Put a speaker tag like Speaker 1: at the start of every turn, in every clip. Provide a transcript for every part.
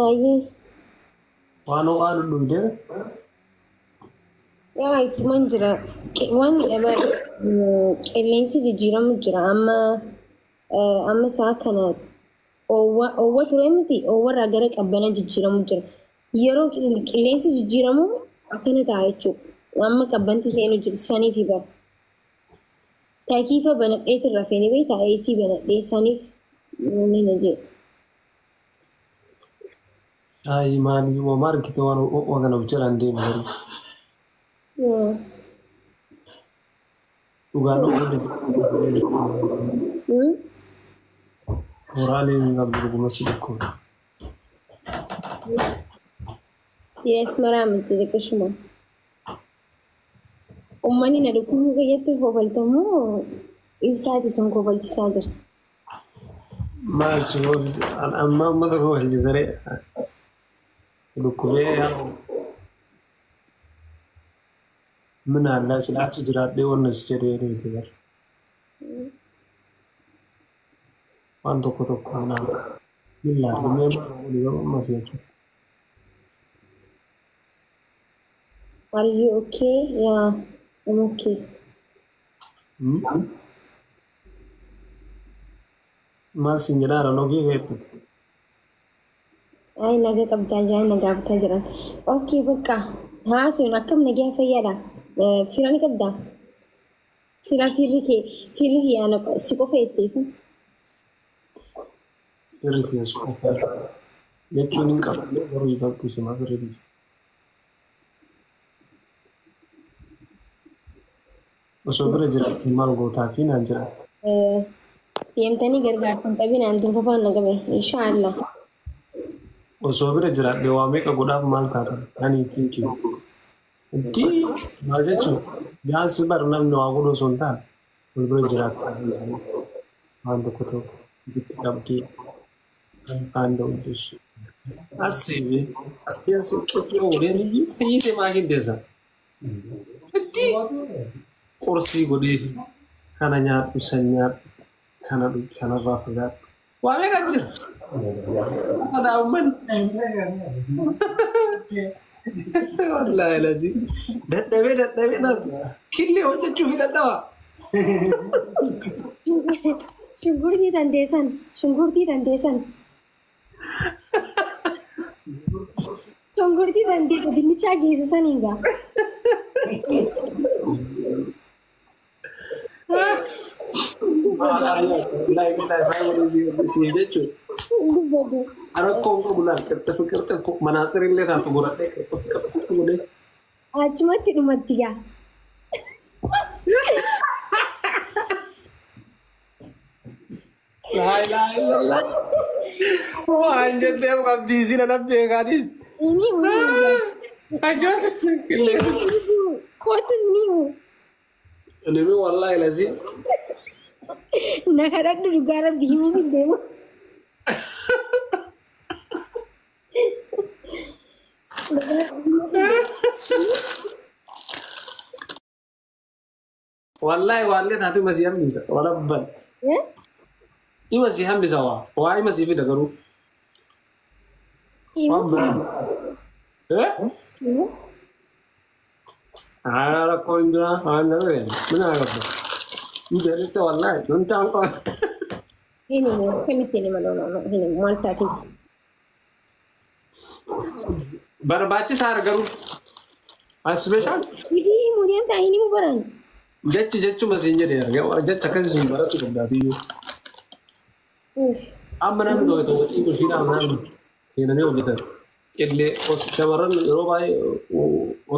Speaker 1: Ayyee.
Speaker 2: Waan ho'aa dhudhuudee
Speaker 1: Yaa ittumaan jira. Waan qilleensi jijjiiramu jira. Amma amma sa'a kana oowwa ture miti, oowwarraa gara qabbanaa jijjiiramu jira. Yeroo qilleensi jijjiiramu akkana ta'a jechuudha. Amma qabbanti seenu jiru saniif bara. Taakiifa banadheetiin rafee beektaa, AC banadhee saniif ni na jedhe.
Speaker 2: Shaayii maalii uumamaa argite, waan ho'aa kana of jalaan deemu garuu. Dhugaan dhuguu moraaleen hin qabdu, dhuguma si dhukkuba.
Speaker 1: Yes, maraa miti, xiqqishuma. Uummanni na dhukkubuu keessatti kofaltamoo ibsaati sun kofalchisaa jira.
Speaker 2: Maal si amma uummata kofalchisaree si dhukkubee min allaa sila achi jiraadhee wanna si jedhee reeti bara. Waan tokko tokko anaa min laata mee maal godhu garuu ammas jechuudha.
Speaker 1: Are you okay? Yeah, I'm okay.
Speaker 2: Maal siin jedhaa nogee beektuti.
Speaker 1: Ay, naga qabdaa jiran, na gaafataa jiran. Okay, bakka haasuun akkam, nagaa fayyaadha. Fira ni qabdaa? Silaa firri kee, firri kiyyaana si qofa jetteesi.
Speaker 2: Firri keessu qofa jechuun hin qabne, garuu ifatti sima firri biyya. Osoo bira jiraatte maal gootaa fi naan jedhan.
Speaker 1: Deemtanii gargaarsa hin qabinaan durfafaan na qabe. Inshaallah.
Speaker 2: Osoo bira jiraadhe waa meeqa godhaaf, maal taatan ani kinki. Itti maal jechuun jaansi bar namni waa godhu osoo hin taane wal bira jiraatta waan tokko tokko itti qabdee kan danda'u. Asiibi as keessa qifii godhee fayyite maakin teessa. Itti qorsii godhee kana nyaadhu, san nyaadhu, kana dhugi, kanarraa fagaadhu. Waa meeqa jira? Kanaaf uummanni. Wallaahi lazii. Dadhabee dadhabee taatu. Killee hojjechuu fi dadhaba.
Speaker 1: Shunkurtii dandeessan. Shunkurtii dandeessan. Shunkurtii dandeessa dinnichaa geessu saniin gaa.
Speaker 2: Jechuudha.
Speaker 1: Dubbatu.
Speaker 2: Rakkoon qabu laal, qirxif qirxif manaasir illee taatu godhadhee qirxif qirxif godhee.
Speaker 1: Achumatti dhumatti gaa.
Speaker 2: Laa ilaaha illallah. Waan jetteef qabdii isin ana beekaanis.
Speaker 1: Inni himu.
Speaker 2: Ajoos qillee.
Speaker 1: Kootu inni himu.
Speaker 2: Nimi wallaahi lazii.
Speaker 1: Na kadhadhu, dhugaa rabbi himuu hin deemu.
Speaker 2: Wallaahi waallee taatu ima si hambisa. Warabban. Ima si hambisa waa. Waa ima si fida garuu. Waan biraa. Eh? Haa, rakkoo hin jiraa. Waan nama mina qabda. Hin jedhiste wallaahi. Nun taan qaba.
Speaker 1: Hin himu, akkamitti hin himu? No, hin himu, maal taate?
Speaker 2: Barbaachisaa garuu. Aspeeshaal.
Speaker 1: Hidii himuu deemtaa, hin himu baran.
Speaker 2: Jechi jechuma siin jedhe argaa. Jecha akkasii sun barachuu qabdaatiyyuu. Amma namni tokko tokko xiqqoo ishiidhaan namni seenanii hojjetan. Qillee shamarran yeroo baay'ee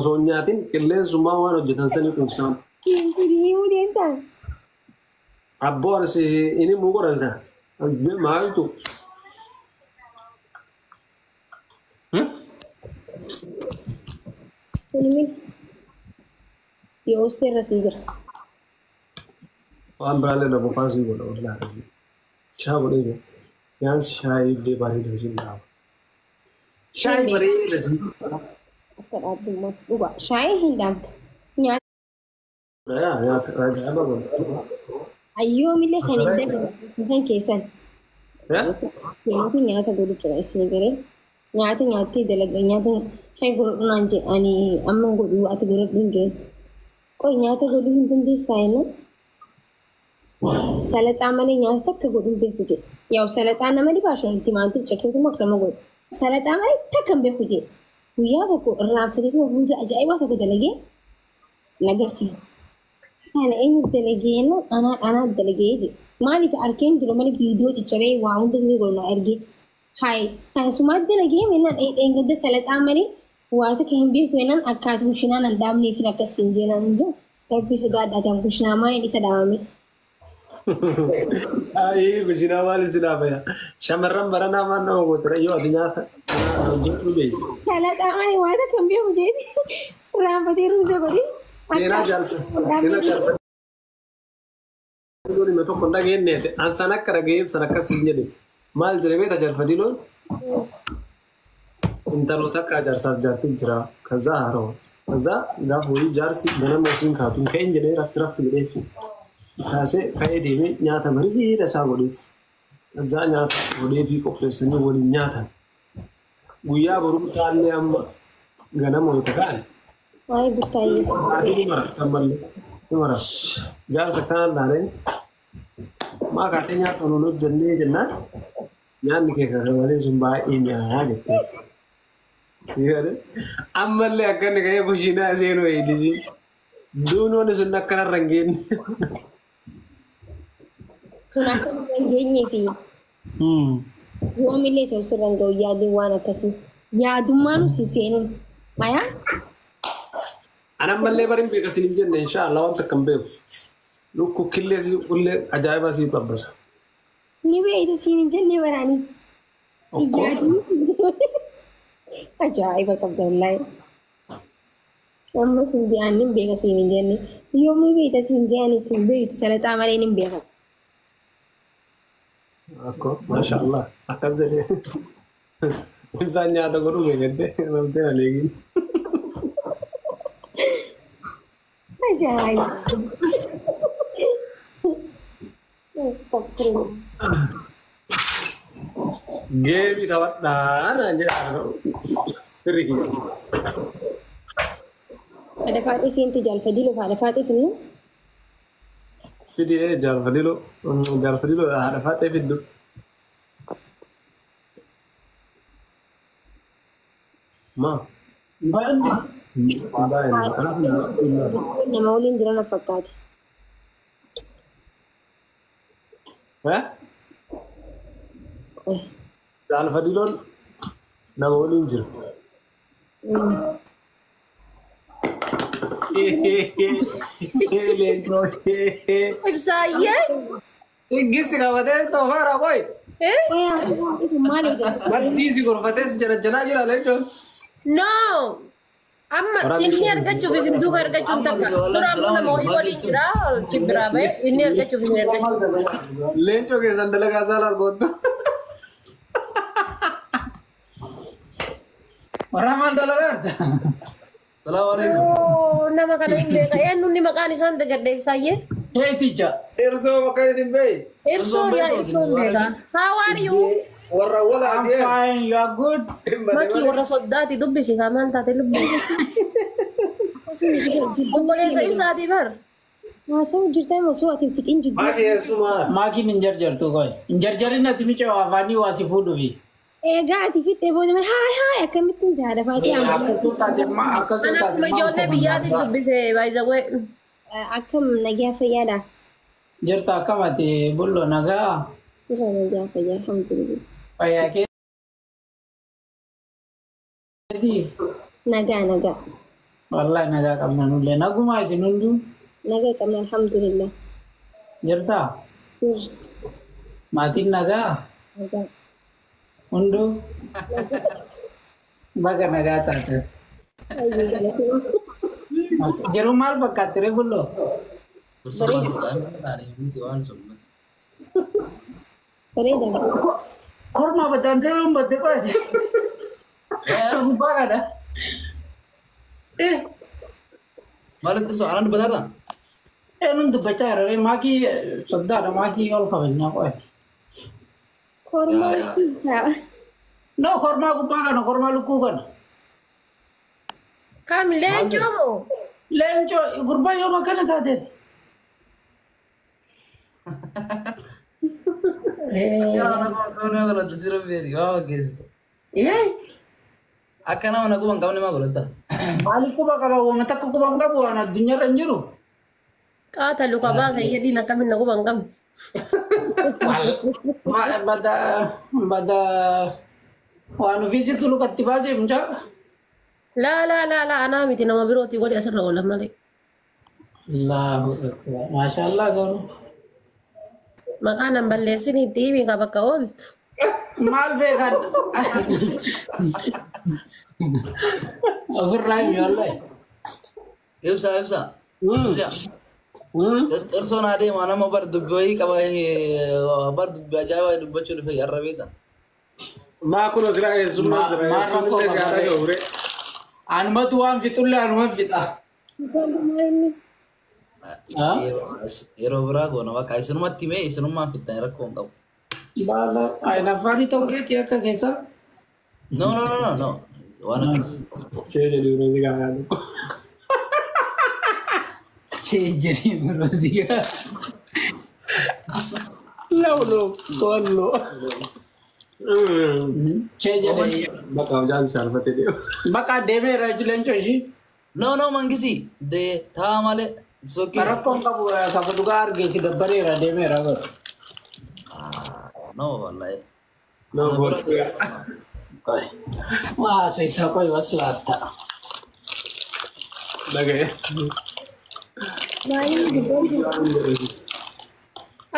Speaker 2: osoo hin nyaatin qilleensummaa waan hojjetan sanii quubsaan.
Speaker 1: Hidii himuu deemtaa?
Speaker 2: Abboo arsi inni muu godhan sana. Maaltu?
Speaker 1: Hin Yoo irra sii jira.
Speaker 2: Waan biraallee na bofaa sii godha wallaahi. Shaa godhee jira. Yaansi shaayii illee bareeda siin dhaaba. Shaayii bareeda siin.
Speaker 1: Akka dhaabbummaas dhugaa. Shaayii hin dhaabda. Nyaata
Speaker 2: Yaa nyaata ajaa'iba godha.
Speaker 1: Ayyoomillee kan hin dabre kan keessan.
Speaker 2: Yaa?
Speaker 1: Keenyatu nyaata godhu jira isin garee. Nyaata nyaattee dalaga nyaata kee godhadhu naan jedhe ani amma hin godhu ati godhadhu hin jedhe. Qoy nyaata godhuu hin dandeessaa jennaan salaxaa malee nyaata takka godhuu hin beeku jedhe. Yaa'u salaxaa nama dhibaa shan timaatiin cakkeetuma akkama godhu. Salaxaa malee takka hin beeku jedhe. Guyyaa tokko irraanfateetuma ruuza ajaa'ibaa tokko dalagee na agarsiise. Kana eenyu dalagee jennaan anaa anaa dalagee jedhe. Maaliif arkeen dura malee viidiyoo ciccaree waa hunda gisee godhu na ergee. Hayi kana sumaat dalagee jennaan dheengadda salaxaa malee waa takka hin beeku jennaan akkaati kushinaa nan dhaabneef akkas hin jeenaan hin jiru. Rabbi sodaadhaa kushinaa maaliin isa dhaabame.
Speaker 2: Ayii kushinaa maal isin dhaabaya? Shamarran baranaa maal nama gootura yoo ati nyaata hojjetu beeku.
Speaker 1: Salaxaa malee waa takka hin beeku jeeti. Raanfatee ruuza godhee.
Speaker 2: Seenaa jaalladha. Seenaa jaalladha. Hima tokko hin dhageenyeeti. An san akka dhaga'eef san akkas hin jedhe. Maal jedhe beektaa Jalfadiloon? Intaloota akka jaarsaaf jaartiin jira. Kazaa haroo. Kazaa gaafa wayii jaarsi ganama osoo hin kaatu hin ka'in jedhee rafti rafti jedhee kaasee ka'ee deemee nyaata bareeda isaa godheef. Kazaa nyaata godhee fi qopheessanii waliin nyaatan. Guyyaa boruu taallee amma ganama wayita ka'an.
Speaker 1: Waa'ee buttaayyee.
Speaker 2: Adii ni marafta ammallee. Ni marafta. Jaarsa kanaan laaleen maa kaatee nyaata nuun hojjennee jennaan nyaanni kee kan malee sun baay'ee mi'aayaa jettee. Ammallee akka inni ka'ee kushiinaa seenuu eeylisiin. Duunoon sun akkanarra hin geenye.
Speaker 1: Sun akka hin geenyee fi yoomillee ta'u sirra hin ga'u yaadni waan akkasii. Yaadummaan si seenuun. Ayaa?
Speaker 2: Ani ammallee bari hin beeka sin hin jenne inshaallah waan takka hin beeku. Lukkukillee si qullee ajaa'iba sii xabbasa.
Speaker 1: Ni beeyta siin hin jenne baraanis. Yaadni ajaa'iba qabda wallaahi. Ammas hin beekan hin beeka siin hin jenne. Yoomii beeyta siin jedhanis hin beeytu salaxaa malee hin beeka.
Speaker 2: Akko maashaallah akkas jedhee. Ibsaan nyaata godhuu beekattee namtee aleegin.
Speaker 1: Ajaa'iba. Astagfirullah.
Speaker 2: Geemii taphadhaa naan jedha firri kiyya.
Speaker 1: Haadha faaxee seente Jaalfadiloo haadha faaxee finnu.
Speaker 2: Fidee Jaalfadiloo Jaalfadiloo haadha faaxee fiddu. Maa?
Speaker 3: Baay'inni.
Speaker 2: Baay'inni.
Speaker 1: Nama waliin jiran of fakkaate.
Speaker 2: Jaalfadiloon nama waliin jira.
Speaker 4: Ibsaayyee.
Speaker 2: Ingisi qabatee toofeera qoy.
Speaker 1: Maal egaa?
Speaker 2: Maddii si gorfatee si jala jira leencoon.
Speaker 4: No. Amma inni argachuuf isin duuba argachuun takka. Dura ammoo nama wayii waliin jira chibbiraa ba'e inni argachuuf isin argachuuf.
Speaker 2: Leencoo keessan dalagaa isaa laal.
Speaker 3: Warra maal dalagaa jirta?
Speaker 5: Salaamu alaikum.
Speaker 4: Nama kana hin beeka. Eenyuun maqaan isaan dagadde Ibsaayyee?
Speaker 3: Keeticha.
Speaker 2: Irsoo bakka hin beeyi.
Speaker 4: Irsoo yaa irsoo hin beeka. How are you?
Speaker 2: Warra wala
Speaker 3: I'm fine, you are good.
Speaker 4: Maki warra soddaati dubbisi kaa maal taate lubbu. Obboleessa ibsaatii bar.
Speaker 1: Haasa'u jirtaa osoo ati hin fixin jidduu.
Speaker 2: Maaki eessumaa?
Speaker 3: Maakiin hin jarjartu qoy. Hin jarjarin ati mica afaanii waa si fuudhuufi.
Speaker 1: Egaa ati fixee booda malee haay haay akkamittiin jaala faaxee
Speaker 3: Akkasuu taate akkasuu
Speaker 4: Ana
Speaker 3: taate
Speaker 4: akkuma ijoollee biyyaatti dubbise by the way.
Speaker 1: Akkam nagaa fayyaadha.
Speaker 3: Jirta akkam ati bulloo nagaa
Speaker 1: Jira nagaa fayyaa alhamdulillah.
Speaker 3: Fayyaa keetii.
Speaker 1: Nagaa nagaa.
Speaker 3: Wallahi nagaa qabna nullee nagumaa isin hunduu
Speaker 1: Nagaa qabna alhamdulillah.
Speaker 3: Jirta
Speaker 1: Jira
Speaker 3: maatiin nagaa
Speaker 1: nagaa.
Speaker 3: Hunduu baga nagaa taate.
Speaker 1: Ayyee galatoomaa.
Speaker 3: Jiru maal fakkaatti ree bulloo?
Speaker 1: Bareeda.
Speaker 3: Korma baddaan ta'e baddee qo'ate. Gubbaa kana.
Speaker 5: Maal itti anaan dubbataarra?
Speaker 3: Eenyuun dubbachaa jira ree maakii soddaadha maakii ol kabajnaa qo'ate.
Speaker 1: Kormaa keessaa.
Speaker 3: No, kormaa gubbaa kana, kormaa lukkuu kana.
Speaker 4: Kam leencoo moo?
Speaker 3: Leencoo gurbaa yooma kana taateen.
Speaker 5: Akka nama na quban qabne maa godhatta?
Speaker 3: Maaliif quba qaba? Uuma takka quba hin qabu waan addunyaarra hin jiru.
Speaker 4: Qaata luka baasa jedhiin akkamiin na quba hin qabne.
Speaker 3: Bada bada waan ofii sitti lukatti baasee mucaa.
Speaker 4: Laa laa laa laa anaa miti nama birootii godhe asirra oola malee.
Speaker 3: Allahu akbar. Maashaallah garuu.
Speaker 4: Maqaa nan balleessin itti himi ka bakka ooltu.
Speaker 3: Maal beekan? Ofirraa himi wallahi.
Speaker 5: Ibsa ibsa. Ibsa. Xirsoon adeema nama bar dubbii wayii qaba bar dubbii ajaa'ibaa dubbachuu dhufe yarra beekta.
Speaker 2: Maa kun osoo eessummaa jira eessummaa si haadha gahure.
Speaker 3: Anumatu waan fixullee anuma fixa.
Speaker 5: Yeroo biraa goona bakka isinumatti himee isinummaan fixan rakkoo hin qabu.
Speaker 3: Baala afaanii ta'uu keetii akka keessa.
Speaker 5: No no no no no. Waan akkasii.
Speaker 2: Chee jedhi yeroo si gaafatu.
Speaker 3: Chee jedhi yeroo si gaafatu.
Speaker 2: Lawlo wallo.
Speaker 3: Chee jedhi.
Speaker 2: Bakka hojjaan saalfatee deemu.
Speaker 3: Bakka deemeera leencoo ishii.
Speaker 5: No no mangisi de taa malee.
Speaker 3: Rakkoon qabu kafa dhugaa argeessi dabbareera deemeera bara.
Speaker 5: No wallahi.
Speaker 2: No wallahi.
Speaker 3: Waa soitaa qoy waslaatta.
Speaker 2: Dhaga'e.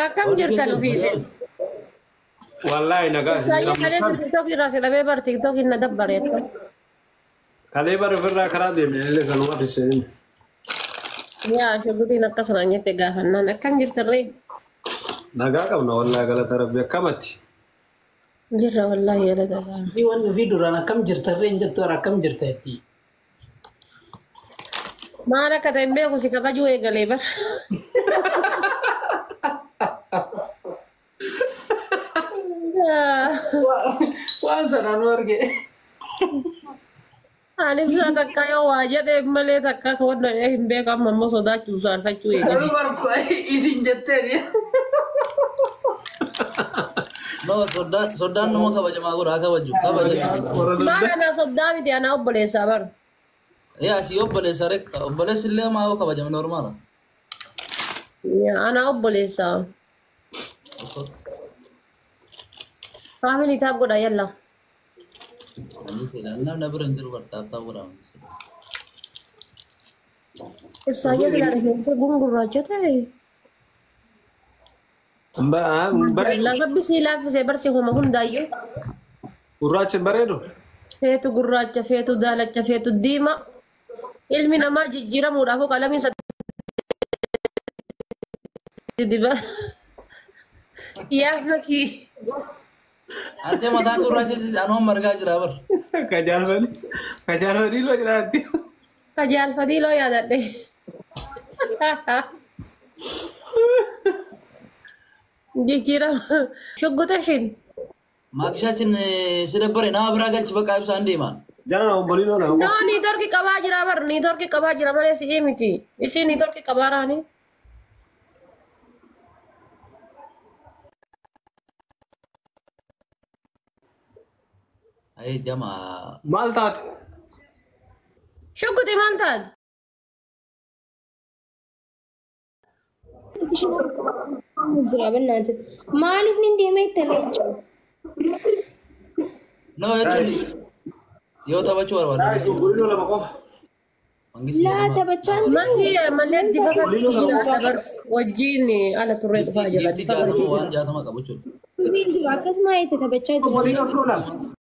Speaker 4: Akkam jirtan ofiisin?
Speaker 2: Wallahi nagaa.
Speaker 4: Saayii kalee tiktook irraa si dhabee bar tiktook na dabbare akka.
Speaker 2: Kalee bara ofirraa karaa deemne illee sanuma fiseen.
Speaker 4: Yaa shuggutiin akkasumaan jette gaafannaan akkam jirtarree?
Speaker 2: Nagaa qabna wallahi galata rabbi akkamatti.
Speaker 4: Jirra wallahi galata isaa.
Speaker 3: Fi wanni fi duraan akkam jirtarree hin jettu akkam jirta jetti.
Speaker 4: Maal akka ta'e hin beeku si kabajuu eegalee bar.
Speaker 3: Waan sana nu arge.
Speaker 4: Ani ibsaa takka yoo waa jedhee malee takka wanna hin beeku amma immoo sodaachuu saalfachuu eegale.
Speaker 3: Sanuu barbaade isin jetteen.
Speaker 5: No soddaan nama kabajamaa godha haa kabaju kabaja.
Speaker 4: Maal anaa soddaa miti anaa obboleessaa bara.
Speaker 5: Yaa si obboleessa rek obboleessi illee maa yoo kabajame normaala.
Speaker 4: Anaa obboleessaa. Faamilii taap godha yalla.
Speaker 5: Namni bira hin jiru bartaattaa godha.
Speaker 4: Ibsaa jala rifeensa gungurraacha ta'e. Rabbi sii laaffisee barsi homa hundaayyuu.
Speaker 2: Gurraachi bareedu.
Speaker 4: Feetu gurraacha, feetu daalacha, feetu diima. Ilmi namaa jijjiiramuudhaaf qalamiin diba. Yaa makii.
Speaker 5: Ante mataa gurraacha anuma margaa jira bar.
Speaker 2: Kajaalfanii loo jiraatti.
Speaker 4: Kajaalfanii loo yaadadhe. Jijjiirama. Shuggutashin.
Speaker 5: Maakishaatiin si dabbare nama biraa galchi bakka ibsaan deema.
Speaker 2: Jala obboliin oola.
Speaker 4: No niitoorki qabaa jira bar niitoorki qabaa jira malee si'ii miti. Isiin niitoorki qabaa raani.
Speaker 5: Ayee jama.
Speaker 2: Maal taate?
Speaker 4: Shugguti maal taate?
Speaker 1: Jira bannaati. Maaliif nin deemee itti leencoo?
Speaker 5: No jechuun yoo taphachuu barbaadde.
Speaker 2: Obboliin lama qofa.
Speaker 1: Laa taphachaa hin jiru.
Speaker 4: Makii malee dibata jira dabar wajjin ala turree dhufaa jira.
Speaker 5: Giiftii 60 waan 60 qabu jechuudha.
Speaker 1: Akkasuma itti taphachaa jira.
Speaker 2: Obboliin afur lama.